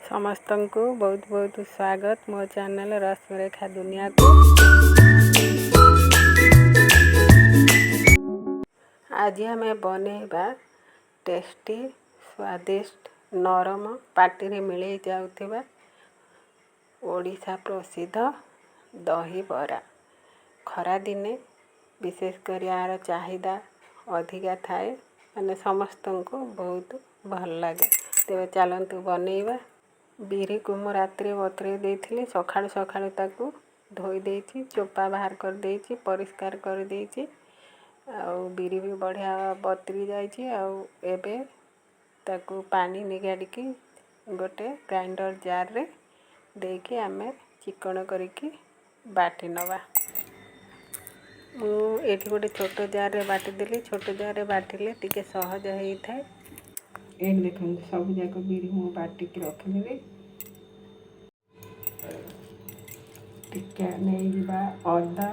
ସମସ୍ତଙ୍କୁ ବହୁତ ବହୁତ ସ୍ୱାଗତ ମୋ ଚ୍ୟାନେଲ୍ ରଶ୍ମିରେଖା ଦୁନିଆକୁ। ଆଜି ଆମେ ବନେଇବା ଟେଷ୍ଟି, ସ୍ୱାଦିଷ୍ଟ, ନରମ, ପାଟିରେ ମିଳେଇ ଯାଉଥିବା ଓଡ଼ିଶା ପ୍ରସିଦ୍ଧ ଦହିବରା। ଖରାଦିନେ ବିଶେଷ କରି ଏହାର ଚାହିଦା ଅଧିକା ଥାଏ, ମାନେ ସମସ୍ତଙ୍କୁ ବହୁତ ଭଲ ଲାଗେ। ତେବେ ଚାଲନ୍ତୁ ବନେଇବା। ବିରିକୁ ମୁଁ ରାତିରେ ବତୁରେଇ ଦେଇଥିଲି। ସକାଳୁ ସକାଳୁ ତାକୁ ଧୋଇ ଦେଇଛି, ଚୋପା ବାହାର କରିଦେଇଛି, ପରିଷ୍କାର କରିଦେଇଛି ଆଉ ବିରି ବି ବଢ଼ିଆ ବତୁରି ଯାଇଛି। ଆଉ ଏବେ ତାକୁ ପାଣି ନିଗାଡ଼ିକି ଗୋଟେ ଗ୍ରାଇଣ୍ଡର ଜାର୍ରେ ଦେଇକି ଆମେ ଚିକଣ କରିକି ବାଟି ନେବା। ମୁଁ ଏଇଠି ଗୋଟେ ଛୋଟ ଜାର୍ରେ ବାଟିଦେଲି। ଛୋଟ ଜାର୍ରେ ବାଟିଲେ ଟିକେ ସହଜ ହେଇଥାଏ। ଏଇଠି ଦେଖନ୍ତୁ, ସବୁ ଯାକ ବିରି ମୁଁ ବାଟିକି ରଖିଦେଲି। ଟିକେ ନେଇଯିବା ଅଦା,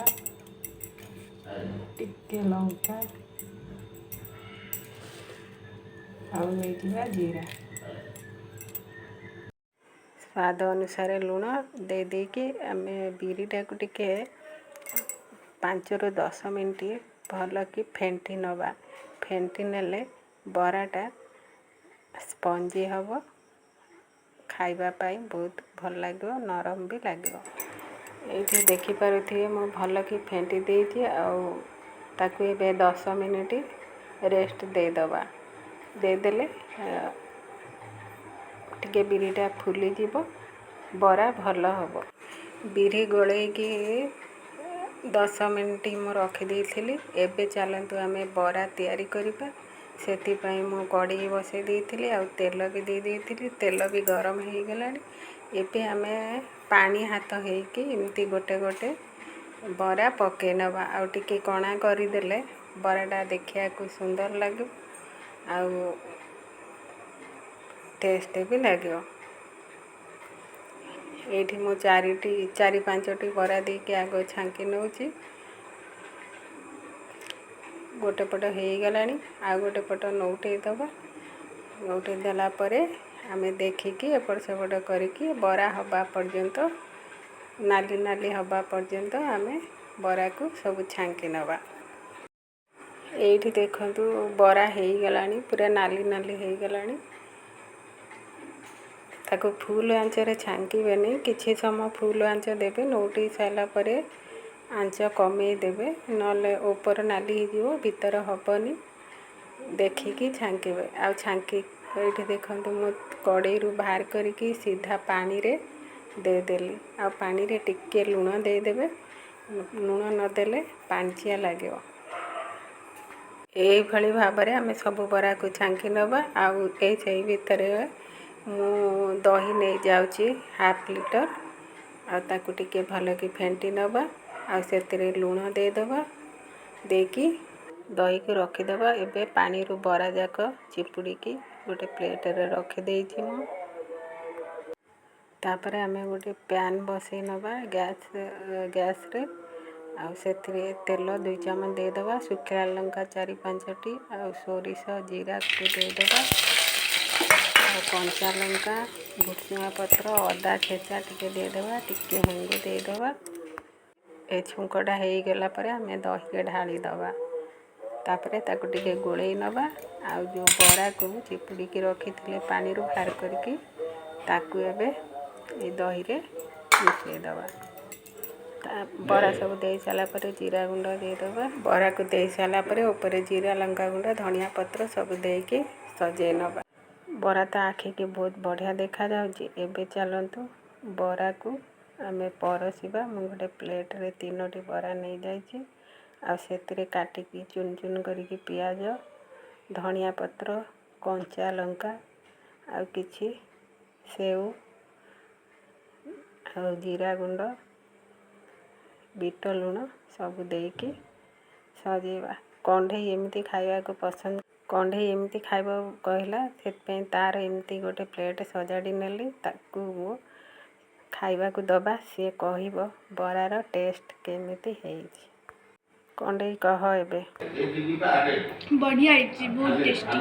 ଟିକେ ଲଙ୍କା ଆଉ ନେଇଯିବା ଜିରା, ସ୍ୱାଦ ଅନୁସାରେ ଲୁଣ ଦେଇ ଦେଇକି ଆମେ ବିରିଟାକୁ ଟିକେ 5ରୁ 10 ମିନିଟ୍ ଭଲକି ଫେଣ୍ଟି ନେବା। ଫେଣ୍ଟି ନେଲେ ବରାଟା ସ୍ପଞ୍ଜି ହେବ, ଖାଇବା ପାଇଁ ବହୁତ ଭଲ ଲାଗିବ, ନରମ ବି ଲାଗିବ। ଏଇଠି ଦେଖିପାରୁଥିବେ, ମୁଁ ଭଲକି ଫେଣ୍ଟି ଦେଇଛି ଆଉ ତାକୁ ଏବେ 10 ମିନିଟ୍ ରେଷ୍ଟ ଦେଇଦେବା। ଦେଇଦେଲେ ଟିକେ ବିରିଟା ଫୁଲିଯିବ, ବରା ଭଲ ହେବ। ବିରି ଗୋଳେଇକି 10 ମିନିଟ୍ ମୁଁ ରଖିଦେଇଥିଲି। ଏବେ ଚାଲନ୍ତୁ ଆମେ ବରା ତିଆରି କରିବା। ସେଥିପାଇଁ ମୁଁ କଢ଼େଇ ବସାଇ ଦେଇଥିଲି ଆଉ ତେଲ ବି ଦେଇ ଦେଇଥିଲି। ତେଲ ବି ଗରମ ହେଇଗଲାଣି। ଏବେ ଆମେ ପାଣି ହାତ ହେଇକି ଏମିତି ଗୋଟେ ଗୋଟେ ବରା ପକାଇ ନେବା ଆଉ ଟିକେ କଣା କରିଦେଲେ ବରାଟା ଦେଖିବାକୁ ସୁନ୍ଦର ଲାଗିବ ଆଉ ଟେଷ୍ଟ ବି ଲାଗିବ। ଏଇଠି ମୁଁ ଚାରିଟି, ଚାରି ପାଞ୍ଚଟି ବରା ଦେଇକି ଆଗ ଛାଙ୍କି ନେଉଛି। ଗୋଟେ ପଟ ହେଇଗଲାଣି, ଆଉ ଗୋଟେ ପଟ ନଉଟେଇ ଦେବା। ନଉଟେଇ ଦେଲା ପରେ ଆମେ ଦେଖିକି ଏପଟ ସେପଟ କରିକି ବରା ହେବା ପର୍ଯ୍ୟନ୍ତ, ନାଲି ନାଲି ହେବା ପର୍ଯ୍ୟନ୍ତ ଆମେ ବରାକୁ ସବୁ ଛାଙ୍କି ନେବା। ଏଇଠି ଦେଖନ୍ତୁ, ବରା ହେଇଗଲାଣି, ପୁରା ନାଲି ନାଲି ହେଇଗଲାଣି। ତାକୁ ଫୁଲ୍ ଆଞ୍ଚରେ ଛାଙ୍କିବେନି। କିଛି ସମୟ ଫୁଲ୍ ଆଞ୍ଚ ଦେବେ, ନଉଟେଇ ସାରିଲା ପରେ ଆଞ୍ଚ କମେଇ ଦେବେ, ନହେଲେ ଉପର ନାଲି ହେଇଯିବ, ଭିତର ହେବନି। ଦେଖିକି ଛାଙ୍କିବେ। ଆଉ ଛାଙ୍କି ଏଇଠି ଦେଖନ୍ତୁ, ମୁଁ କଡ଼େଇରୁ ବାହାର କରିକି ସିଧା ପାଣିରେ ଦେଇଦେଲି। ଆଉ ପାଣିରେ ଟିକେ ଲୁଣ ଦେଇଦେବେ। ଲୁଣ ନଦେଲେ ପାଣିଚିଆ ଲାଗିବ। ଏଇଭଳି ଭାବରେ ଆମେ ସବୁ ବରାକୁ ଛାଙ୍କି ନେବା। ଆଉ ଏଇ ସେଇ ଭିତରେ ମୁଁ ଦହି ନେଇଯାଉଛି ହାଫ୍ ଲିଟର ଆଉ ତାକୁ ଟିକେ ଭଲକି ଫେଣ୍ଟି ନେବା ଆଉ ସେଥିରେ ଲୁଣ ଦେଇଦେବା। ଦେଇକି ଦହିକୁ ରଖିଦେବା। ଏବେ ପାଣିରୁ ବରା ଯାକ ଚିପୁଡ଼ିକି ଗୋଟେ ପ୍ଲେଟରେ ରଖିଦେଇଛି ମୁଁ। ତାପରେ ଆମେ ଗୋଟେ ପ୍ୟାନ୍ ବସେଇ ନେବା ଗ୍ୟାସ୍ରେ ଆଉ ସେଥିରେ ତେଲ 2 ଚାମଚ ଦେଇଦେବା। ଶୁଖିଲା ଲଙ୍କା ଚାରି ପାଞ୍ଚଟି ଆଉ ସୋରିଷ ଜିରାକୁ ଦେଇଦେବା ଆଉ କଞ୍ଚା ଲଙ୍କା, ଭୃସୁଙ୍ଗା ପତ୍ର, ଅଦା ଛେଚା ଟିକେ ଦେଇଦେବା। ଟିକେ ହେଙ୍ଗୁ ଦେଇଦେବା। ଏ ଛୁଙ୍କଟା ହେଇଗଲା ପରେ ଆମେ ଦହିରେ ଢାଳିଦେବା। ତାପରେ ତାକୁ ଟିକେ ଗୋଳେଇ ନେବା ଆଉ ଯେଉଁ ବରାକୁ ଚିପୁଡ଼ିକି ରଖିଥିଲେ ପାଣିରୁ ବାହାର କରିକି, ତାକୁ ଏବେ ଏଇ ଦହିରେ ମିଶାଇ ଦେବା। ତା ବରା ସବୁ ଦେଇ ସାରିଲା ପରେ ଜିରା ଗୁଣ୍ଡ ଦେଇଦେବା। ବରାକୁ ଦେଇ ସାରିଲା ପରେ ଉପରେ ଜିରା, ଲଙ୍କା ଗୁଣ୍ଡ, ଧନିଆ ପତ୍ର ସବୁ ଦେଇକି ସଜେଇ ନେବା। ବରା ତ ଆଖିକି ବହୁତ ବଢ଼ିଆ ଦେଖାଯାଉଛି। ଏବେ ଚାଲନ୍ତୁ ବରାକୁ ଆମେ ପରସିବା। ମୁଁ ଗୋଟେ ପ୍ଲେଟ୍ରେ ତିନୋଟି ବରା ନେଇଯାଇଛି ଆଉ ସେଥିରେ କାଟିକି ଚୁନ ଚୁନ କରିକି ପିଆଜ, ଧନିଆ ପତ୍ର, କଞ୍ଚା ଲଙ୍କା ଆଉ କିଛି ସେଉ ଆଉ ଜିରା ଗୁଣ୍ଡ, ବିଟ ଲୁଣ ସବୁ ଦେଇକି ସଜେଇବା। କଣ୍ଢେଇ ଏମିତି ଖାଇବାକୁ ପସନ୍ଦ, କଣ୍ଢେଇ ଏମିତି ଖାଇବ କହିଲା। ସେଥିପାଇଁ ତାର ଏମିତି ଗୋଟେ ପ୍ଲେଟ୍ ସଜାଡ଼ି ନେଲି। ତାକୁ ମୁଁ ଖାଇବାକୁ ଦେବା, ସିଏ କହିବ ବରାର ଟେଷ୍ଟ କେମିତି ହେଇଛି। କଣ୍ଢେଇ, କହ ଏବେ। ବଢ଼ିଆ ହେଇଛି, ବହୁତ ଟେଷ୍ଟି।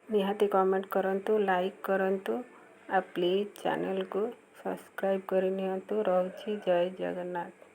ନିହାତି କମେଣ୍ଟ କରନ୍ତୁ, ଲାଇକ୍ କରନ୍ତୁ। ଆଉ ପ୍ଲିଜ୍ ଚ୍ୟାନେଲ୍କୁ ସବସ୍କ୍ରାଇବ୍ କରି ନିଅନ୍ତୁ। ରହୁଛି, ଜୟ ଜଗନ୍ନାଥ।